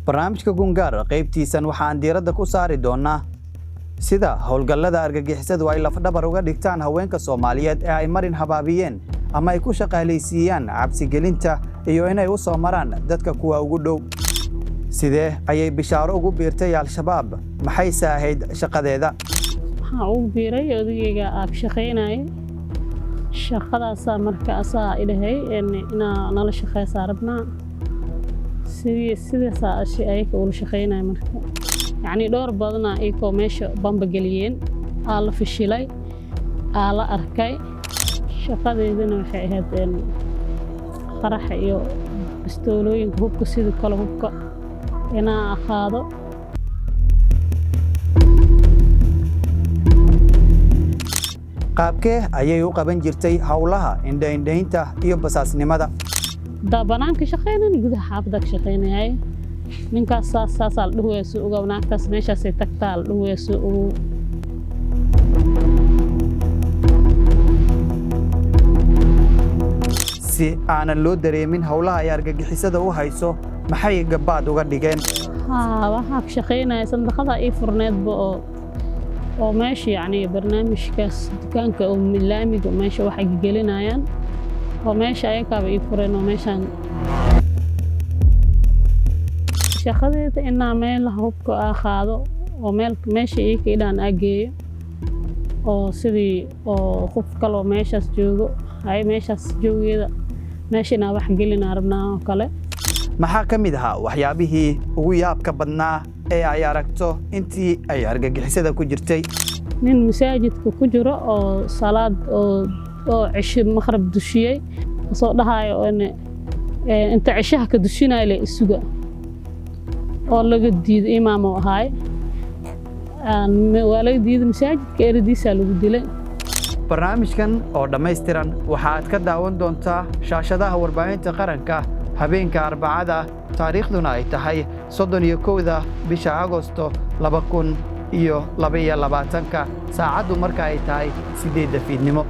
Barnaamijka Gungaar qaybtiisan waxaan diiradda ku saari doonaa sida howlgallada argagixisadu ay lafdhabar uga dhigtaan haweenka Soomaaliyeed ee ay marin habaabiyeen ama ay ku shaqaalaysiiyaan cabsigelinta iyo inay u soo maraan dadka kuwa ugu dhow. Sidee ayay Bishaaro ugu biirtay Al-Shabaab? Maxayse ahayd shaqadeeda? Waxaan ugu biiray odagayga aa ka shaqaynayay shaqadaasaa. Marka asaa idhahay inaa nala shaqeysaa rabnaa. Sidii sidaasaa ashi ayaka ula shaqaynaya. Marka yacni dhowr badanaa iyakoo meesha bamba geliyeen aa la fashilay, aa la arkay. Shaqadeedana waxay ahayd qaraxa iyo bistoolooyinka, hubka, sidoo kale hubka inaa qaado. Qaabkee ayay u qaban jirtay howlaha indhaindhaynta iyo basaasnimada? Haddaa banaanka shaqaynan, gudaha xaafadda ka shaqaynayay. Ninkaas saas saasaa la dhuhuyaa, soo ogow. Naagtaas meeshaasay tagtaa la dhuhuyaa, soo ogow. Si aanan loo dareemin howlaha ay argagixisada u hayso, maxay gabaad uga dhigeen? Haa, waxaa ka shaqaynaya sandaqada ii furneedba oo meesha, yacni barnaamijkaas dukaanka oo laamiga meesha waxay gelinayaan oo meesha ayakaaba ii fureen. Oo meeshaan shaqadeeda inaa meelaha hubka aa qaado oo meel meesha iika idhaan aa geeyo, oo sidii oo qof kaloo meeshaas joogo ay meeshaas joogeeda meesha inaa wax gelinaa rabnaa oo kale. Maxaa ka mid ahaa waxyaabihii ugu yaabka badnaa ee ay aragto intii ay argagixisada ku jirtay? Nin masaajidka ku jiro oo salaad oo cisho maqrib dushiyey, asoo dhahayo inta cishaha ka dushinayo le isuga, oo laga diiday. Imaam oo ahaay, waa laga diiday, masaajidka eradiisaa lagu dilay. Barnaamijkan oo dhammaystiran waxa aad ka daawan doontaa shaashadaha warbaahinta qaranka habeenka Arbacada, taariikhduna ay tahay 31-da bisha Agosto 2022-ka, saacaddu marka ay tahay 8-da fiidnimo.